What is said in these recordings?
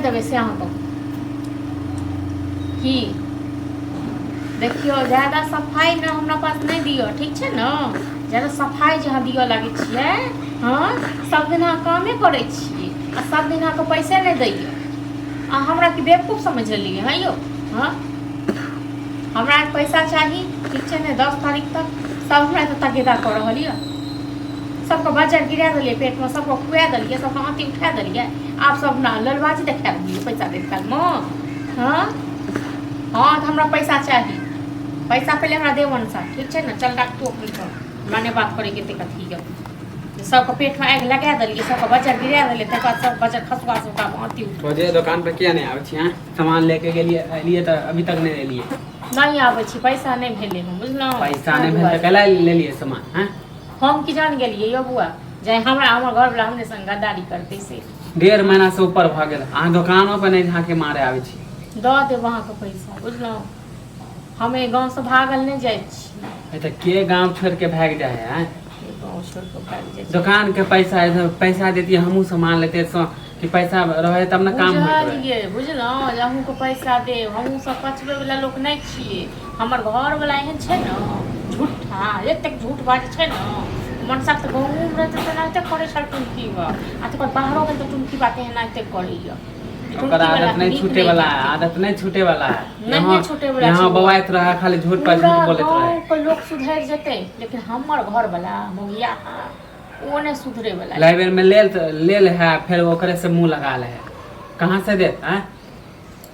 देबै से अहाँ कहू। की देखियौ, ज्यादा सफाइ ने हमरा पास नहि दिअ, ठीक छै ने? ज्यादा सफाइ जे अहाँ दिअ लागै छियै। हँ, सब दिन अहाँ कामे करै छियै आ सब दिन अहाँके पैसे नहि दैए। अहाँ हमरा की बेवकूफ समझि लेलियै हँ यौ? हँ, हमरा पैसा चाही, ठीक छै ने? 10 तारीख तक। सब हमरा एतऽ तगेदा कऽ रहल यऽ। सबके बजर गिरा देलियै पेटमे, सबके खुआ देलियै, सबके आँती उठा देलियै। आब सब हमरा ललबाजी देखा रहल यऽ पैसा दैत कालमे। हँ हँ, तऽ हमरा पैसा चाही। पैसा पहिले हमरा देब अनुसार, ठीक छै ने? चल राखू अपन फोन, हमरा नहि बात करैके एतेक अथी यऽ। सबके पेटमे आगि लगा देलियै, सबके बजर गिरा देलियै, तकर बाद सब बजर खसुआ सबके आब आँती उठा। रोजे दोकान पर किया नहि आबै छी अहाँ? सामान लेके गेलियै, एलियै तऽ अभी तक नहि एलियै। नहि आबै छी, पैसा नहि भेलै हन, बुझलहुँ? पैसा नहि भेल तऽ कैला लेलियै सामान? हँ, हम की जान गेलियै यौ बुआ, जे हमरा हमर घरवला हमरे संग गद्दारी करतै से? 1.5 महीना से ऊपर भऽ गेल, अहाँ दोकानो पर नहि झाँके मारे आबै छी। दऽ देब अहाँके पैसा, बुझलहुँ? हम एहि गाँवसँ भागल नहि जाइ छी। तऽ के गाँव छोड़ि के भागि जाइ है? गाँव छोड़ि कऽ भागि जाइ छै? दोकान के पैसा पैसा देतियै, हमहूँ सामान लेतियै कि पैसा रहे तब ने काम होइत रहे। बुझलियै, बुझलहुँ जे अहूँके पैसा देब। हमहूँ सब पचबैवला लोक नहि छियै। हमर घरवला एहन छै ने झूठा, एतेक झूठ बाजै छै ने। मनसा तऽ गाँवोमे रहतै तऽ एनाहिते करै छल टुनकी बा, आ तकर बाहरो गेल तऽ टुनकी बात एनाहिते करैए। ओकर आदत नहि छूटे वाला है, आदत नहीं छूटे वाला है। नहिये यहाँ छूटे वाला यहाँ छै। बौआइत रहे, खाली झूठ पर पूरा झूठ बोलैत रहे। गाँवके लोक सुधरि जेतै, लेकिन हमर घरवला मौगिया ओ नहि सुधरे वाला। लाइब्रेरी में लेल लेल है, फिर ओकरे से मुंह लगा ले है। कहाँ से देत हैं?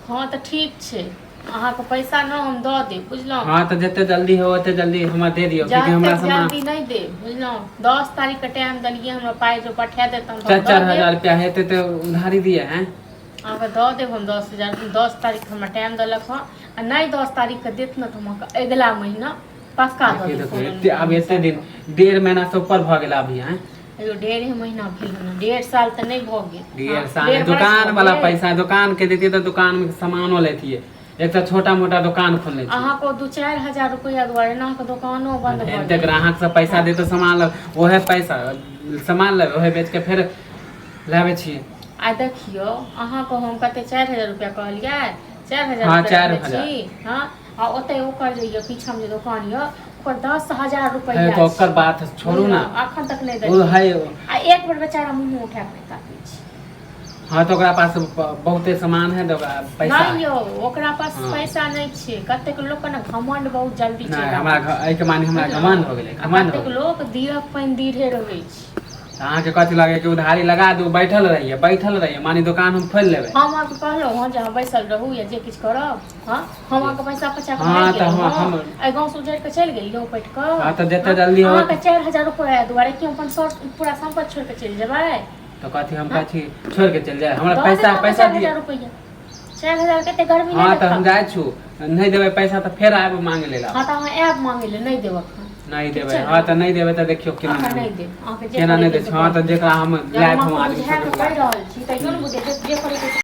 हँ, तऽ ठीक छै, अहाँके पैसा न हम दऽ देब, बुझलहुँ? हाँ, तो जते जल्दी हो ओते जल्दी हमरा दे दियो, क्योंकि हमरा जतेक सामान जल्दी नहि देब, बुझलहुँ? 10 तारीखके टाइम देलियै। हमरा पाइ जो पठा देत तहन चार हम दऽ चार देब। हजार रुपया हेतै तऽ उधारी दिए हैं। अहाँके दऽ देब हम 10,000। 10 तारीख हमरा टाइम देलक हँ, आ नहि 10 तारीखके देत ने तऽ हम अहाँके अगिला महीना पक्का दऽ देखियौ देब। देखियौ, कोनो एते आब एते दिन, 1.5 महीना से ऊपर भऽ गेल अभी हैं। एगो डेढ़े महीना भेल हन, 1.5 साल तऽ नहि भऽ गेल। 1.5 हँ, साल 1.5 बरस दुकान भऽ वाला गेल। पैसा दुकान के देतियै तऽ दुकान में सामानो लेतियै। एक तऽ छोटा मोटा दुकान खोलने छी। अहाँके 2-4 हजार रुपैआ दुआरे ने अहाँके दोकानो बंद भऽ एते गेल। ग्राहक सब पैसा देते सामान लेब, ओहे पैसा सामान लेबै, ओहे बेच के फेर लाबै छियै। आ देखियौ, अहाँके हम कते 4,000 रुपैआ कहलियै? 4,000 हँ, रुपैआ चारि रखने हजार। छी। हँ, आ ओतै ओकर जे यऽ पीछामे जे दोकान यऽ, ओकर 10,000 है रुपैआ तऽ ओकर छै। बात छोड़ू ने। बुझलहुँ? अखन तक नहि ओ देलियै। है। आ एक बेर बेचारा मुँह उठा कऽ नहि ताकै छै। हाँ, तऽ ओकरा पास बहुते सामान है तऽ ओकरा पैसा नहि है। यौ, ओकरा पास पैसा नहि छै। कतेक लोकके ने घमंड बहुत जल्दी नहि चलि हमरा आबै छै। एहिके माने हमरा बुझलहुँ? घमंड हो गेलै, आ घमंड हो कतेक गेलै। लोक दीरक पानि दीढ़े रहै छै। तऽ अहाँके कथी लागै कि उधारी लगा दू, बैठल रहिए, बैठल रहिए, माने दुकान हम खोलि लेबै? हम अहाँके कहलहुँ हँ जे अहाँ बैसल रहू या जे किछु करब? हँ, हम अहाँके पैसा बचा कऽ हँ, भागि तऽ गेलहुँ? हम हँ, एहि गाँवसँ उजड़ि कऽ चलि गेलियै उपटि कऽ? हँ, तऽ जते जल्दी हो। अहाँके 4,000 रुपैआ दुआरे कि हम अपन सब पूरा सम्पत्ति छोड़ि कऽ चलि जेबै? तऽ कथी हम कथी छोड़ि के चलि जाए? हमरा दऽ पैसा देब अहाँके पैसा चारि दिअ। हजार रुपैआ। 4,000 कते गर्मी हँ, नहि तऽ हम देखब। जाइ छु, नहि देबै पैसा तऽ फेर आयब मांगे लेल। हँ, तऽ अहाँ आयब मांगे लए, नहि देब अखन। नहि ठीक देबै? छै ने? हँ, तऽ नहि देबै तऽ देखियौ केना अखन नहि देब अहाँके, जे केना नहि करैके दै से छै। हँ, तऽ करू। जेकरा हम जब लायब हम हम अहाँके आदमी बुझा सबके कऽ बुला कहि रहल छी तैयो ने बुझै जे करैके।